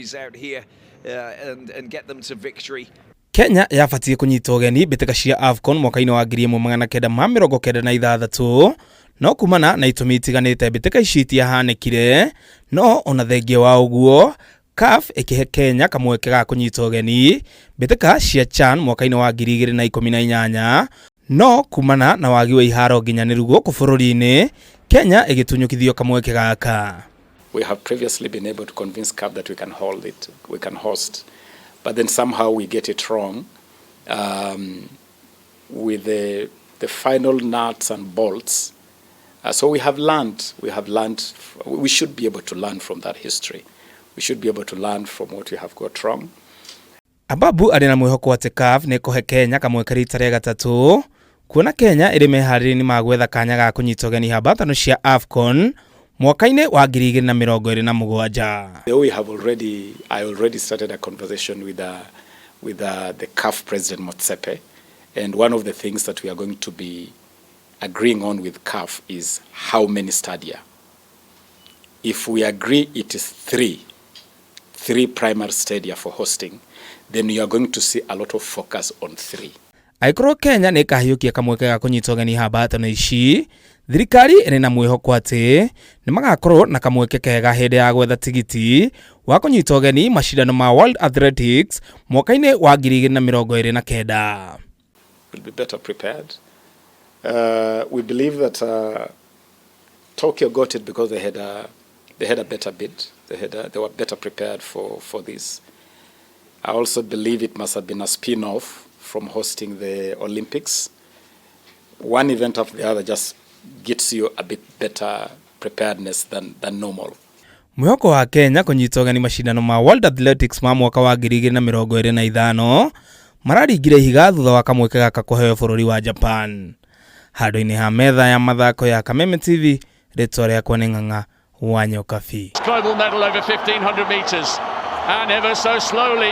Out here and get them to victory. Kenya yabatiĩ kũnyita ũgeni mbĩtĩka cia AFCON mwaka-inĩ wa 1996, no kumana na itũmi itiganĩte mbĩtĩka ici itiahanĩkire. No ona thengia wa ũguo, CAF ĩkĩhe Kenya kamweke ga kũnyita ũgeni mbĩtĩka cia CHAN mwaka-inĩ wa 2018, no kumana na wagi wa iharo nginyanĩru gũkũ bũrũri-inĩ, Kenya ĩgĩtunyũkithio kamweke gaka. We have previously been able to convince CAF that we can hold it, we can host, but then somehow we get it wrong with the final nuts and bolts. So we have learned, we have learned, we should be able to learn from that history. We should be able to learn from what we have got wrong. Ababu arĩ na mwĩhoko atĩ CAF nĩ ĩkũhe Kenya kamweke rita rĩa gatatũ, kuona Kenya ĩrĩ meharĩria-inĩ ma gwetha kanya ga kũnyita ũgeni hambatano cia AFCON mwaka-inĩ wa 2027. We have already, I already started a conversation with the CAF President Motsepe, and one of the things that we are going to be agreeing on with CAF is how many stadia. If we agree it is three primary stadia for hosting, then you are going to see a lot of focus on three. Angĩkorwo Kenya nĩ ĩkahiũkia kamweke ga kũnyita ũgeni hambatano ici, thirikari ĩrĩ na mwĩhoko atĩ nĩ magakorwo na kamweke kega hĩndĩ ya gwetha tigiti wa kũnyita ũgeni macindano ma World Athletics mwaka-inĩ wa 2029. We'll be better prepared. We believe that Tokyo got it because they had a better bid. They were better prepared for this. I also believe it must have been a spin-off from hosting the Olympics. One event after the other just gets you a bit better preparedness than normal. Mwĩhoko wa Kenya kũnyita ũgeni macindano ma World Athletics ma mwaka wa 2025 mararingire ihiga thutha wa kamweke gaka kũheo bũrũri wa Japan. Handũ-inĩ ha metha ya mathako ya Kameme TV, rĩtwa rĩakwa nĩ Ng'ang'a wa Nyokabi. Global medal over 1500 meters. And ever so slowly.